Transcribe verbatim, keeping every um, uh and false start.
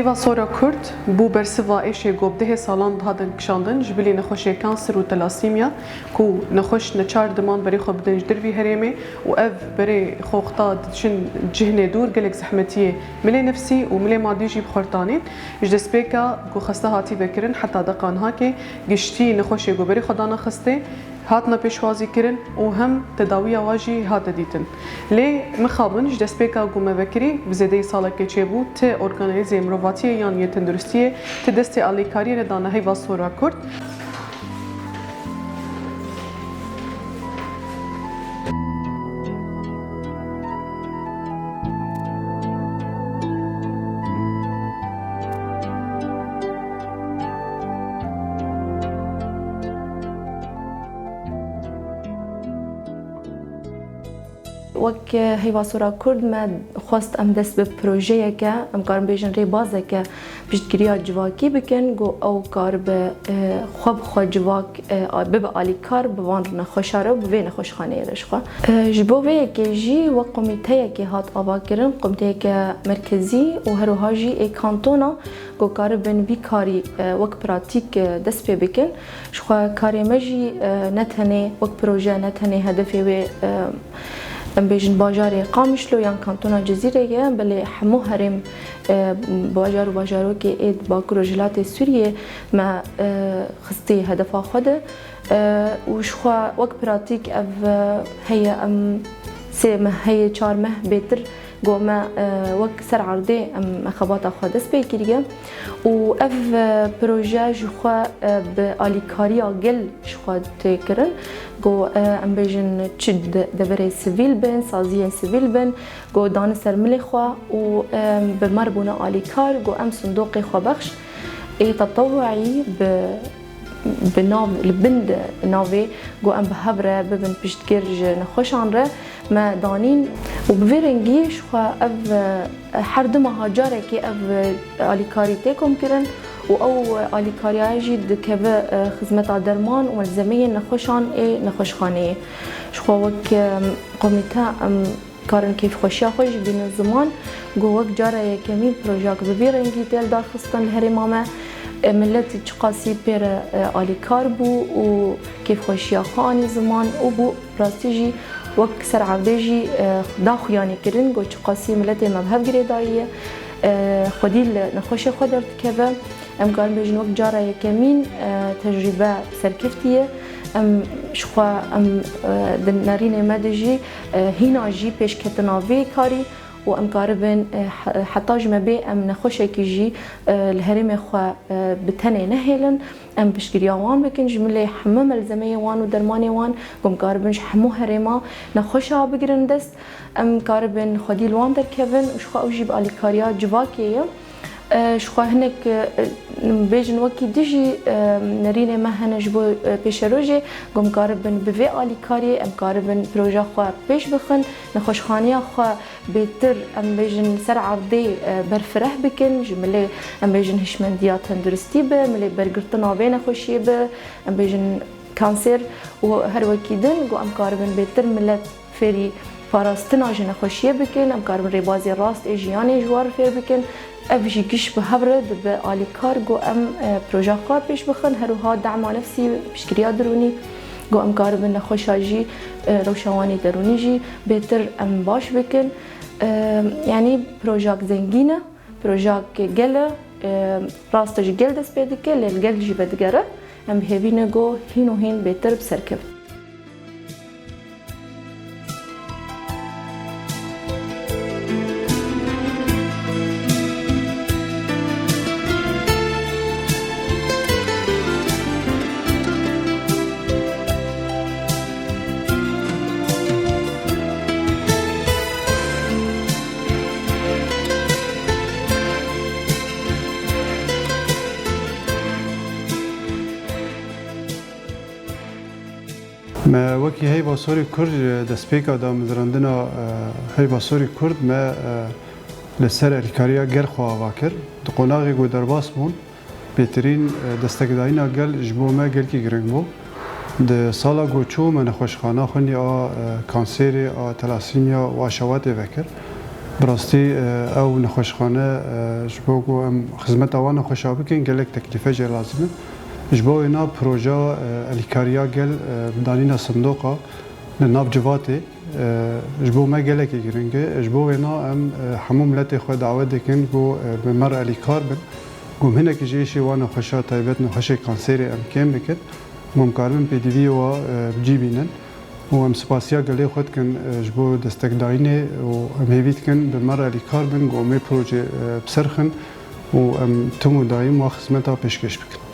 Heyva Sora Kurd bû bersiva êşê ku bi dehê salan dihatin kişandin ji bilî nexweşê kanser û telasîmya, ku nexweş neçar diman berê xwe bidin ji dervî herêmê û ev berê xwe wexta diçin cihnê dûr gelek zehmetiyê milê nefsî û milê madî jî bi xwe re tanîn. Ji destpêka ku xeste hatî vekirin heta deqa nihakê giştî nexweşê ku berê xwe dane xistê, hatine pêşwazîkirin û hem tedawiya wa jî hate dîtin. Lê mixabin ji destpêka ku me vekirî bi zêdeyî salekê çêbû, ti organîzê mirovatiyê yan yê tenduristiyê, ti destê alîkariyê nedane Heyva Sora Kurd. Wek Heyva Sora Kurd me xwest em dest bi projeyeke, em karin bêjin rêbazeke piştgiriya civakî bikin, ku ew karibe, e, xwe bi xwe civak, e, bibe alîkar bi van nexweşa re û bi vê nexweşxaneyê re jixwe. E, ji bo vê yekê jî wek komîteyekê hat avakirin, komîteyeke merkezî û her wiha jî ê kantona ku karibin vî karî, e, wek pratîk, e, dest pê bikin. Jixwe karê me jî, e, ne tenê wek proje, ne tenê hedefê wê, e, em bêjin bajarê Qamişlo yan kantona Cizîrê ye, belê hemû herêm, e, bajar û bajarokê ê di Bakur û Rojhilatê Sûriyê me, e, xistî hedefa xwe de. E, û jixwe wek pratîk ev, e, heye, em sê meh heye, çar meh bêtir Go me, e, wek ser erdê em me xebata xwe dest pê kiriye û ev, e, proje ji xwe, e, bi alîkariya gel ji xwe tê kirin. Go, e, em bêjin çi de-, deverê sivîl bin, saziyên sivîl bin, go dane ser milê xwe û, e, bi me re bûne alîkar, go em sindoqê xwebexş ê tetewuî bi bi nav, li bin de navê ku em bi hev re bibin piştgir ji nexweşan re me danîn û bi vê rengî ji xwe ev, e, her du meha carekê ev, e, alîkarî tê komkirin û ew, e, alîkariya jî dikeve, e, xizmeta derman û malzemeyên nexweşan ê nexweşxaneyê. Ji xwe wek, e, komîte em karin kêfxweşiya xwe jî bînin ziman, ku wek cara yekemîn projeyek bi vî rengî tê lidarxistin li herêma me. E, milet çiqasî pê re, e, alîkar bû û kêfxweşiya xwe anî ziman û bû rastî jî wek ser erdê jî, e, daxuyanî kirin, ku çiqasî miletê me bi hev girêdayî ye, e, xwedî li nexweşê xwe derdikeve. Em karin bêjin wek cara yekemîn, e, tecrûbe serkeftî ye. Em ji xwe, em, e, di nerînê me de jî, e, hîna jî pêşketina vê karî û em karibin, e, he-, heta ji me bê em nexweşekî jî, e, li herêmê xwe, e, bi tenê nehêlin. Em piştgiriya wan bikin, ji milê hemû melzemeyê wan û dermanê wan, ku em karibin ji hemû herêma nexweşa bigirin dest. Em karibin xwedî li wan derkevin û ji xwe ew jî bi alîkariya civakê ye. E, ji xwe hinek, e, bêjin wekî dijî, e, nerînê me hene ji bo, e, pêşerojê, ku em karibin bi vê alîkariyê, em karibin proja xwe pêş bixin, nexweşxaneya xwe bêtir, em bêjin ser erdê, e, berfireh bikin, ji milê, em bêjin hişmendiya tenduristî be, milê bergirtina vê nexweşiyê be, em bêjin kanser û her wekî din, ku em karibin bêtir milet fêrî parastina ji nexweşiyê bikin, em karibin rêbazê rast ê jiyanê ji wan re fêr bikin. Ev jî giş bi hev re dibe alîkar, ku em, e, proja xwe pêş bixin, her wiha dema nefsî, piştgiriya derûnî, ku em karibin nexweşa jî, e, rewşa wan ê derûnî jî bêtir em baş bikin. E, yanî projak zengîn e, projak gel e, e, rast e ji gel dest pê dike, lê li gel jî vedigere. Em bi hêvî ne ku hîn û hîn bêtir bi ser kevin. Me wekî Heyva Sorê Kurd ji destpêka damezrandina, e, Heyva Sorê Kurd me, e, li ser alîkariya gel xwe ava kir. Di qonaxê ku derbas bûn, bêtirîn, e, destekdayîna gel ji bo me gelkî giring bû. Di sala ku çû me nexweşxana xwendî a, e, kanserê, a telasîmya û a şewatê vekir. Bi rastî, e, ew nexweşxane, e, ji bo ku em xizmeta wan nexweşa bikin, gelek teklîfe jê lazim in. Ji bo wêna proja, e, elîkariya gel, e, bi danîna sindoqa li nav civatê, e, ji bo me gelekî giring e. Ji bo wêna em, e, hemû miletê xwe dawet dikin ku, e, bi me re elîkar bin. Ku em hinekî ji êşê wan nexweşa taybet, nexweşê kanserê em kêm bikin. Ku em karibin pêdiviyê wa, e, bi cî bînin. Û em spasiya gelê xwe dikin, e, ji bo destekdayînê û em hêvî dikin bi me re elîkar bin, ku em ê projê, e, bi ser xin û em tim û dayîm wa xizmeta pêşkêş bikin.